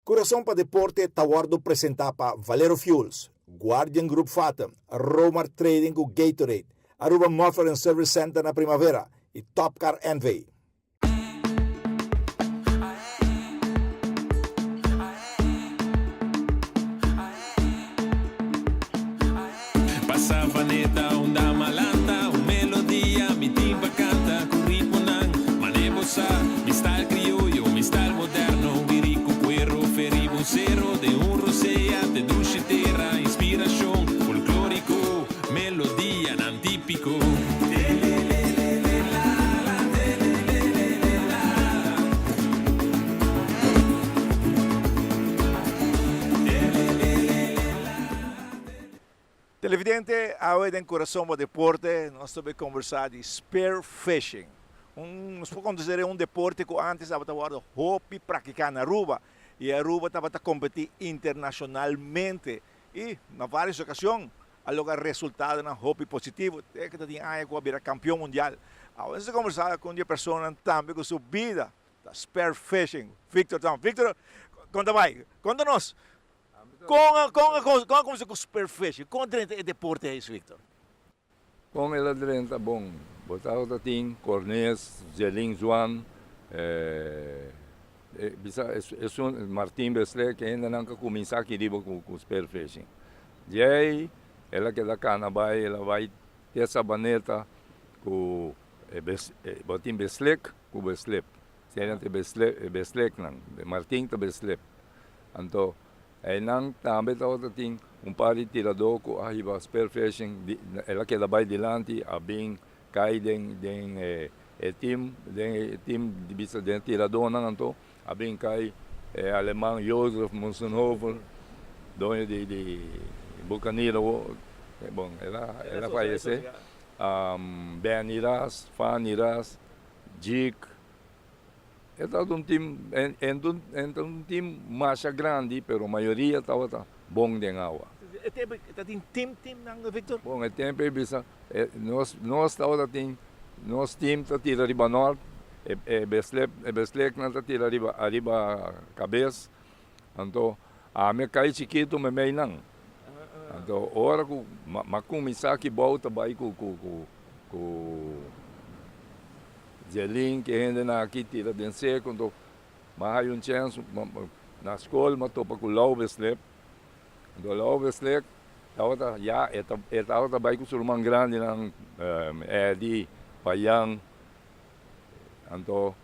Kurason pa Deporte ta wòrdu presentá pa Valero Fuels, Guardian Group Fatum, Romar Trading ku Gatorade, Aruba Muffler and Service Center na Primavera i Top Car NV. Televidente, awe den Corazon bo Deporte nos ta bay conversa di spear fishing. Un, nos por considera un deporte cu antes tabata wordo hopi practica na Aruba y Aruba tabata competi internacionalmente y na varios ocasion a logra resultadonan hopi positivo te cu ta tin aña cu a bira campeon mundial. Awe nos ta conversa cu un di e personanan tambe cu su bida ta spear fishing, Victor Tromp. Victor, con ta bay? Conta nos, con a con a con a cuminsa cu spear fishing? Con a drenta e deporte ey, Victor? Con el a drenta bon? Bo tabata tin Cornes, Zelin Zwaan, bisa esun Martin Besler ke hendenan ka kuminsá aki riba ku spearfishing. Djei el a keda kana bai, el a bai te Sabaneta ku e bo tin Beslek ku Beslep. Esei ta e Besleknan, Martin ta Beslep. Anto Einan tambe tabata tin un par di tiradó ku a hiba spearfishing, el a keda bai dilanti, a bin kai den den e team, den e team di bisa den e tiradónan anto a bin kai e aleman Josef Munzenhofer, doño di di Bucanero awor, bon el a el a fayesé, Benny Ras, Fanny Ras, Jik. E tabata un team, e ta un team masha grandi, pero mayoria tabata bon den awa. E tempo ei ta tin team teamnan, Victor? Bon, e tempo ei bisa, nos nos tabata tin, nos team ta tira riba nort, e beslep, e besleknan ta tira riba ariba kabes, anto ami a kai chikitu meimei nan. Anto ora ku m'a kuminsá kibou ta bai ku ku ku. Djelin ke hendenan aki tira den seku nto m'a haya un chèns na skol m'a topa ku Lau Beslep nto Lau Beslep tabata ya e tabata bai ku su ruman grandinan Eddy, Payan anto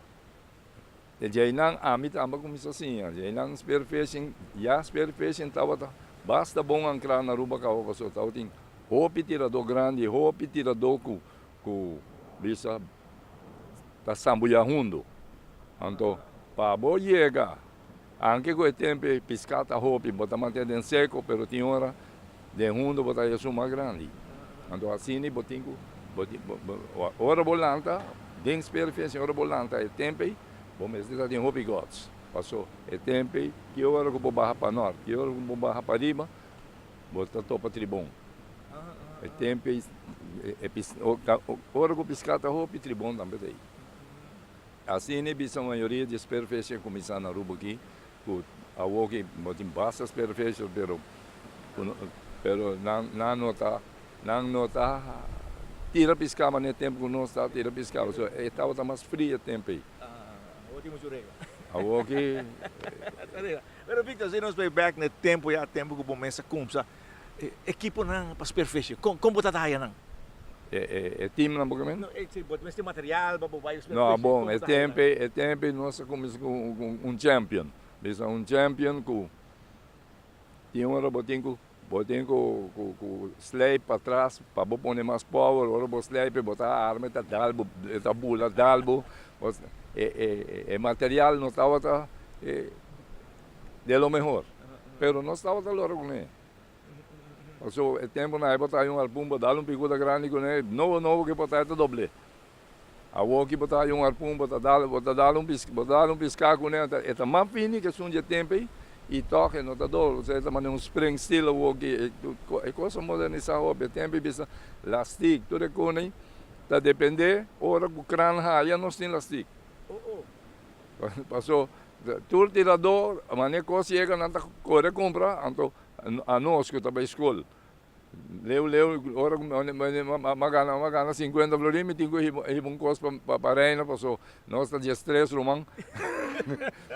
e djeinan ami tambe a kuminsá siña djeinan spearfishing ya spearfishing tabata basta bon ankrá na Aruba kaba pasobra tabatin hopi tiradó grandi hopi tiradó ku Ku bisa ta sambuya hundu. Anto pa bo yega, anke ku e tempu e piská ta hopi, bo ta mantené den seko, pero tin ora den hundu bo ta haña suma grandi. Anto asina bo tin ku, bo tin, ora bo lanta den spearfishing, ora bo lanta e tempu ei, bo mester ta tin hopi guts. Paso e tempu ei, ki ora ku bo baha pa nort, ki ora ku bo baha pa riba, Bo ta topa tribon. E tempu ei, ora ku piská ta hopi, tribon tambe ta ei. Asina e bisa mayoria di spearfishing a kuminsá na Aruba aki, ku awor ki bo tin basta spearfisher, pero pero nan nan no ta nan no ta tira piská manera e tempu ku nos ta tira piská, pasobra e tabata mas fri e tempu ei. Awor ki. Pero Victor, si nos bay bek na e tempo ya, tempo cu bo mes a cumsa, e equiponan pa spearfishing, con con bo ta haya nan? E e e teamnan bo kimen? No, e si bo mester material pa bo bay spearfishing, No, bon, e tempo ey, e tempo ey nos a cuminsa cu un un champion. Bisa un champion cu tin ora bo tin cu bo tin cu cu cu slijp patras pa bo pone mas power, ora bo slijp bo ta arma e ta dal bo, e ta bula dal bo, e e e material no tabata e de lo mehor, pero nos tabata lora kuné. Pasobra e temponan ei bo ta haña un harpun, bo dal un pikuta grandi kuné, nobo nobo ke bo ta ta dobl'é. Awor ki bo ta haña un harpun, bo ta dal, bo ta dal un pis, bo ta dal un piská kuné, e ta mas fini ke esun dje tempu ei, i tòg e no ta dobla, pasobra e ta manera un spring steel awor ki e kos a modernisá hopi. E tempu ei bisa lastik, tur e kos ei ta dependé ora ku kran haya nos tin lastik. Paso. Tur tiradó, manera kos yega nan ta kore kumpra, anto anos ku ta bai skol leu leu ora ku mi a gana mi a gana sinkuenta florin mi tin ku hiba hiba un kos pa pa Reina paso nos ta diestres ruman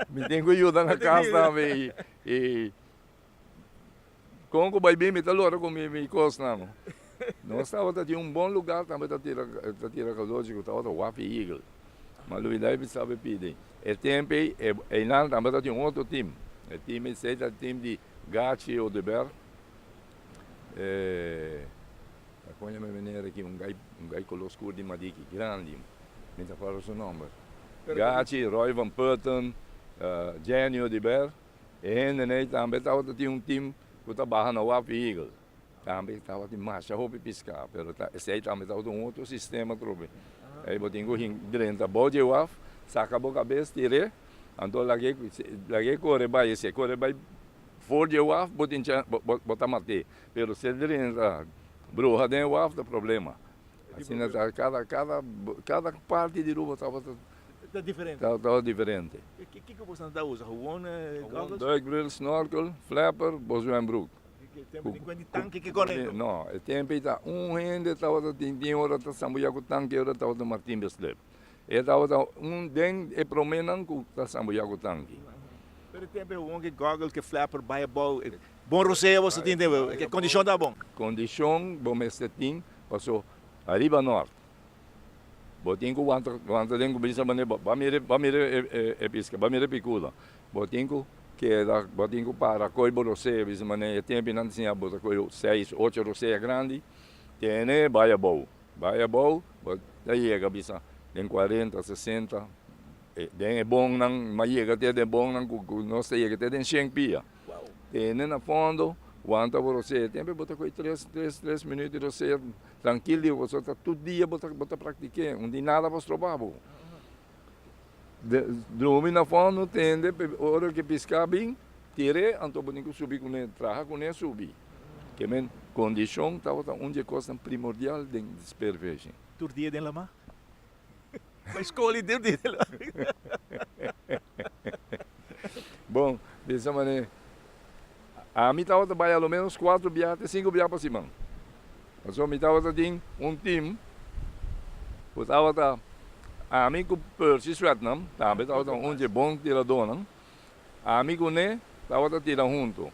mi tin ku yuda na kas tambe i kon ku bai bin mi ta lora ku mi kosnan. Nos tabata tin un bon lugar tambe ta tira ta tira kalochi ku tabata Wapi Eagle. Ma Luida e bisa be pidi. E temp ei einan tambe ta tin un otro team. E team esei ta team di Gachi Oduber, e kon yama e meneer aki un gai un gai kolo skur di Madiki grandi mi ta kòrda su nòmber. Gachi, Roy van Putten, Jenny Oduber e hendenan ei tambe tabata tin un team ku ta baha na Wapi Eagle. Tambe tabatin masha hopi piská, pero ta esei tambe tabata un otro sistema atrobe. Ei bo tin ku hin drenta bou dje waf, saka bo kabes, tir'é, anto lag'é lag'é kore bai. Si e kore bai for dje waf bo tin chan bo bo ta mat'é, pero si e drenta bruha den e waf ta problema. Asina ta kada kada kada parti di Aruba tabata Ta diferente. Tabata diferente. Kiko boso ta usa? Gewoon goggles? Duikbril, snorkel, flapper, bo zwembroek. No, e tempo ei ta un hende tabata tin tin ora ta sambuya ku tanki ora tabata Martin Beslep. E tabata un den e promenan ku ta sambuya ku tanki. Pero e tempo ei gewoon ke goggle ke flapper bai abou. Bon rosea bo sa tin tempo ei. Kondishon ta bon. Kondishon bo mester tin paso ariba nort bo tin ku wanta wanta den ku bisa manera bo a mira bo a mira e piska bo a mira e pikuda. Bo tin ku keda, bo tin ku para koe bo rosea, bisa manera e tempu nan ta siña bo ta koe seis, ocho rosea grandi, tene bai abou, bai abou, bo ta yega bisa den kuarenta, sesenta, den e bonnan, mi a yega te den bonnan ku nos ta yega te den shen pia, tene na fondo, wanta bo rosea, tempu bo ta koe tres, tres, tres minuut di rosea trankil di bo, ta tur dia bo ta praktik'é, un di nada por stroba bo. Drumi na fondo tende pe ora ke piská bin tir'é anto bo tin ku subi kuné traha kuné subi. Ke men kondishon tabata un di e kosnan primordial den spearfishing. Tur dia den lamá? Bai skol i tur dia den lamá. Bon, di esa manera ami tabata bai a lo menos kuatro bia te sinku bia pa siman. Pasobra mi tabata tin un team ku tabata ami ku Percy Sweatnam, tambe tabata un dje bon tiradónan, ami ku ne tabata tira huntu.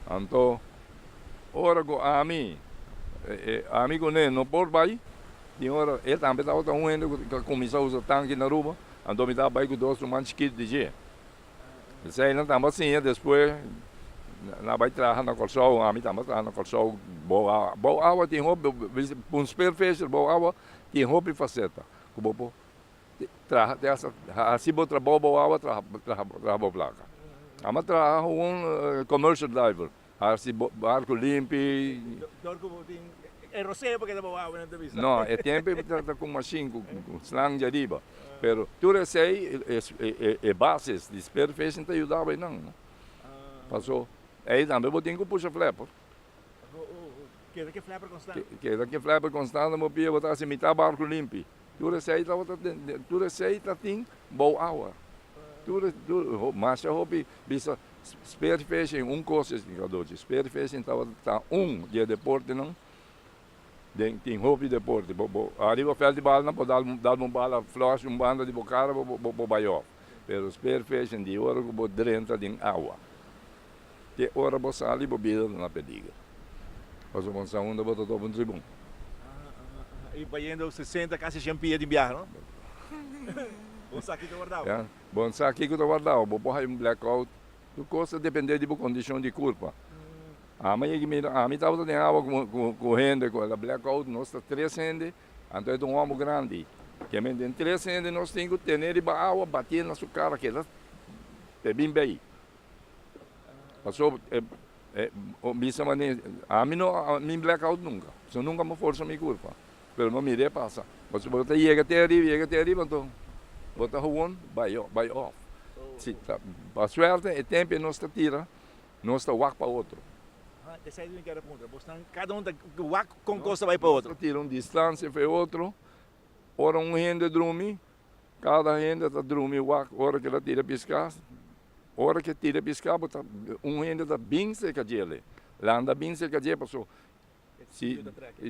Anto ora ku ami ami ku ne no por bai, tin ora e tambe tabata un hende ku a kuminsá usa tanki na Aruba, anto mi tabata bai ku dos ruman chikit di dje. Esei nan tamba siña despues nan bai traha na Kòrsou, ami tamba traha na Kòrsou bou awa. Bou awa tin hopi, un spearfisher bou awa tin hopi faseta ku bo por traha te hasta hasi bo trabou bou awa traha traha bo plaka. Ami a traha un commercial diver, hasi barku limpi. Dor ku bo tin e rosea bo keda bou awa nan ta bisa. No, e tempu ei bo ta ku mashin ku slang djariba. Pero tur esei e bases di spearfishing ta yuda bo einan. Paso ei tambe bo tin ku pusha flapper. Keda ke flapper konstant. Keda ke flapper konstant bo pia bo ta hasi mitad barku limpi. Tur esei tabata tur esei ta tin bou awa. Tur tur masha hopi bisa spearfishing un kos es tin spearfishing tabata ta un di e deportenan. Den tin hopi deporte. Bo bo ariba veld di bal nan por dal dal un bala flush un banda di bo cara bo bo bo bai off. Pero spearfishing di ora ku bo drenta den awa te ora bo sali bo bida ta na peliger. Pasobra bo no sa unda bo ta topa un tribon. I bayendo sesenta kasi shen pia di biaha no? Bo sa kiko ta wardao. Ya, bo no sa kiko ta wardao. Bo por haya un blackout. Tur kos ta depende di bo kondishon di kurpa. Ami a yega mira, ami tabata den awa ku hende ku el a black out, nos ta tres hende, anto e ta un homber grandi. Ke men den tres hende nos tin ku tene riba awa batié na su kara keda te bin bei. Pasobra e bisa manera, ami no mi black out nunka, pasobra nunka mi a forsa mi kurpa, pero mi a mira e pasa. Pasobra bo ta yega te ariba, yega te ariba anto bo ta gewoon bai bai off. Si ta pa suerte e tempo nos ta tira. Nos ta wak pa otro. Esei mi kere puntra. Bosnan kada un ta wak kon kos ta bai pa otro. Nos ta tira un distansia for e otro. Ora un hende drumi, Kada hende ta drumi wak ora ku el a tira piská. Ora ku e tira piská bo ta un hende ta bin serka djele. Landa bin serka dje paso si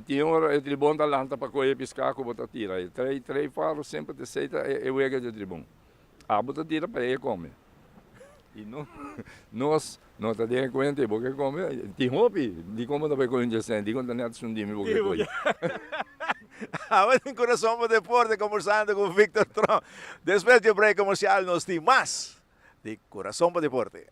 tin ora e tribon ta lanta pa kohe e piská ku bo ta tira. E trei trei faro semper ta esei ta e wega dje tribon. Abo ta tira pa e kome. I no nos no ta den e kuenta i bo ke kome. Tin hopi dikon bo ta bai kohe un dje sèn dikon ta nèt esun di mi bo ke kohe. Awe den Corazon pa Deporte conversando cu Victor Tromp. Despues di e break comercial nos tin mas di Corazon pa Deporte.